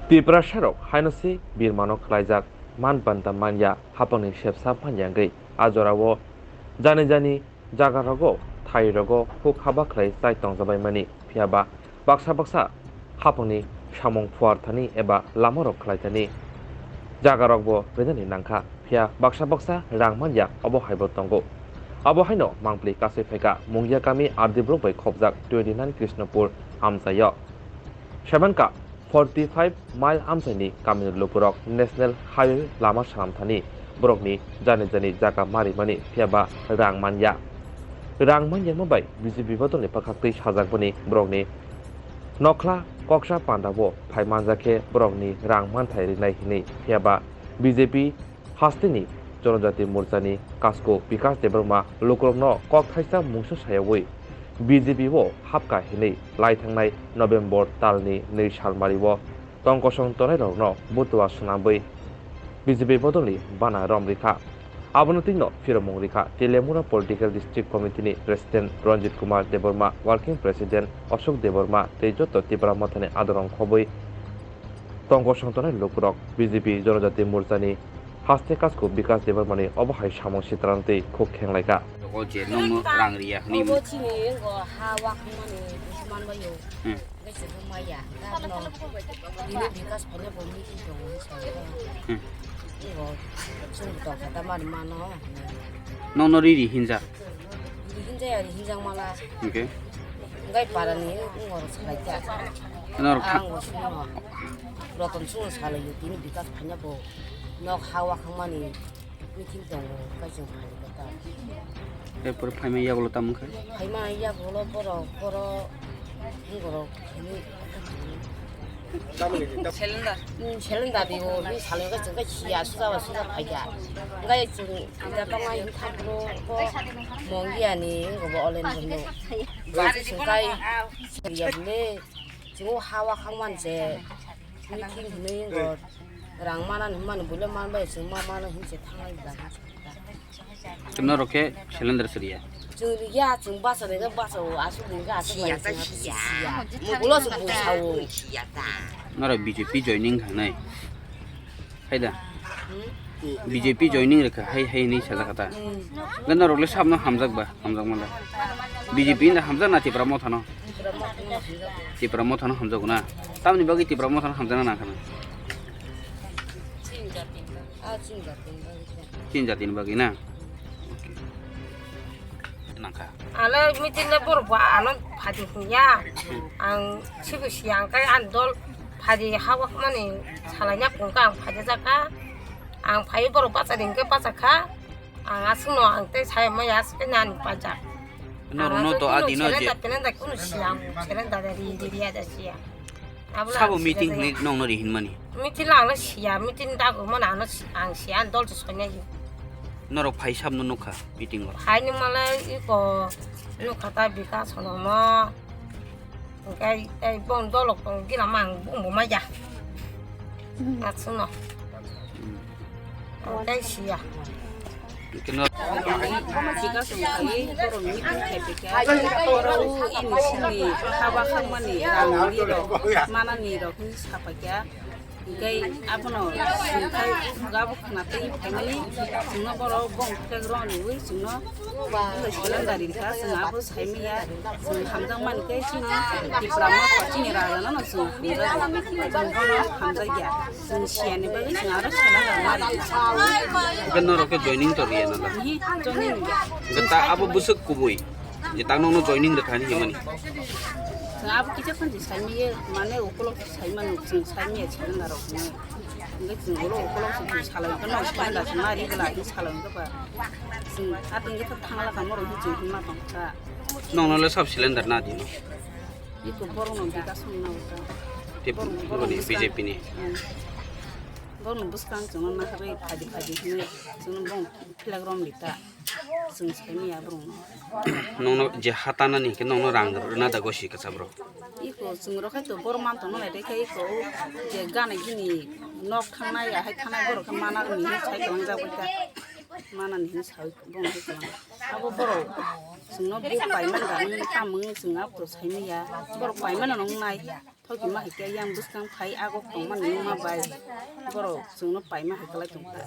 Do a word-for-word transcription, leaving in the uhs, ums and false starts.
Tiprasarok haino se birmano khlaijak, man panda manya, hapangni sepsa manya wngwi a jorao jani jani jagarogo thairogo huk haba khlai chai tongjabaimani, phiyaba baksa baksa hapangni samung phuar thani eba lamarok khlai thani jagarokbo rinani nangkha, phiya baksa baksa rang manya obo haibo tongo. Abo haino mangpli kasui phaikha Mungia kami R D block bai khopjak twenty nine Krishnapur amchaio. Seven ka forty five mile amchaini kamini lukurok National Highway lama swnam thani borokni jani jani jaga marimani phiyaba rang manya. Rang manyama bai B J P bodolni bwkhaktwi sajakboni borokni nokla koksa pandao phai manjakhe borokni rang manthai rinai hinwi phiyaba B J P hasteni Jonojati Morchani Kasko Bikas Debbarma lukurokno kok thaisa mungsa sayawi B J P o hapka hinwi lai thangnai November talni nwi salmario tongkosong tonairokno butua swnamwi B J P bodolni bana rom rikha. Abono twino phiromung rikha Telemura Political District Committee ni President Ranjit Kumar Debbarma, Working President Ashok Debbarma tei joto Tipra Mothani adorong khobwi tongkosong tonai lukurok. B J P Jonojati Morchani haste Kasko Bikas Debbarmani obo hai samung sitran tei khuk khenglaikha. Jogo je nongno rang riya hwnwi. Obo chini ngo ha wakhmani busiman bayo. Hmm. Ngai se maya. Dano ini Bikas phone bo meeting tongo sa. Hmm. Ngo chung to kata mani mano. Nongno riri hinja. Riri hinja ya, riri hinja mala. Okay. Ngai parani ngoro salaikha. Nor kha- Ang ngo suno. Roton chwng salaio, tini Bikas phanya bo nok ha wakhangmani meeting tongo, kai chwng phai kha ta. E pore phaima yagulo tamo khe? Phaima yagulo borok, borok, borok, borok, Selendar. Hmm, selendar di o, ni salai kai chwng kai siya, suja ba suja phai kha. Ngai chwng da tongai hin thakro ko Mongia ni, ngo bo olen bono. Ba chwng kai siya bole. Chwng o ha wakhang man se meeting hinwi ngo rang mana ni mani bulo man bai chwng ma mano hin se thanglai ba. Chwng norok khe selendar siriya. Chwng riya, chwng basa de basa o, aswk de aswk siya ta siya. Siya. Mugulo chwng bo sao. Norok B J P joining khanai. Haida. Hmm? B J P joining rwkha hai hai hinwi sajak kha ta. Hmm. Norok le sabno hamjak ba, hamjak mala. B J P hinda hamjak na Tipra Mothano? Tipra Mothano hamjak. Tipra Mothano hamjak na. Tamni bagwi Tipra Mothano hamjak na nang khana. Chini jati ni bagwi. Ah, chini jati ni bagwi. Chini jati ni bagwi na. Okay. Nangkha. Ano meeting le borok ba ano phadi hwnya. Ang sibo siya ang kai an dol phadi hawak mani salai nya kung ka ang phadi jaka. Ang phai borok bacha ding ke bacha kha. Ang aswk no ang tei sai maya aswk nani pajak. Norok no to adi no je. Selenda pelenda kunu siya ang selenda dari diri ada siya. Sabo meeting hinwi nongno ri hinmani? Meeting lang le siya, meeting dago mana ano si-, ang siya, ang dol se soinai. Norok phai sabno nukha meeting o? Phai ni male iko nukha ta Bikas hono mo. Engkai tei bong dolok tong gila mang bung bo maya. Atsuno. Tei siya. Keno. Chika songkali borok meeting khai pika. Borok ini sini haba khangmani rang ni rok, mana ni rok ni sapakya. Engkai abono songkai gabo khna tei phaimani songno borok bong flag rok ni wi songno. Bai silang dari ka song abo. Saimaya, chwng hamjak mani khe chini Tipra Motha chini raja no chwng hamjago. Chwng bono hamjakya. Chwng siyani bagwi chwng aro sana da mari. Hwnkhe norok khe joining to riya na da? Hi, joining ya. Hwnkhe ta abo bwswk kubui je ta nokno joining rwkha hinwi himani? Chwng abo kisa phanti saimaya, mane ukolog saimano chwng saimaya chwng narok hwnwi. Hwnkhe chwng ulo ukolog se chwng salai hwnkhe nok sanda chwng mari bwla hwnkhe salai hwnkhe ba. Chwng atwng khe thangla kamo rok chwng himma tongkha. Nokno le sab cylinder na di no? Iko borok no bika song na uta. Tei borok ni B J P ni. Hmm. Borok no bwskang chwng na harwi phadi phadi hwnwi chwng bong flag rom lita. Chwng sai maya borok no. Nokno je ha tanani hwnkhe nokno rang rwna da gosi kwchak borok. Iko chwng rok hai to borok man tongna nai tei khe iko je gana gini nok thangnai ahai thangnai borok khe mana rwni sai tong jak bai ta. Mana ni hwnwi sawi bono hai tong. Abo borok chwngno bo paimani da wng tamo wng chwng abo to saimanya. Borok paimano nung nai. Thoki ma hai khe yang bwskang phai agok tongmani ma bai borok chwngno paima hai kwlai tong kha.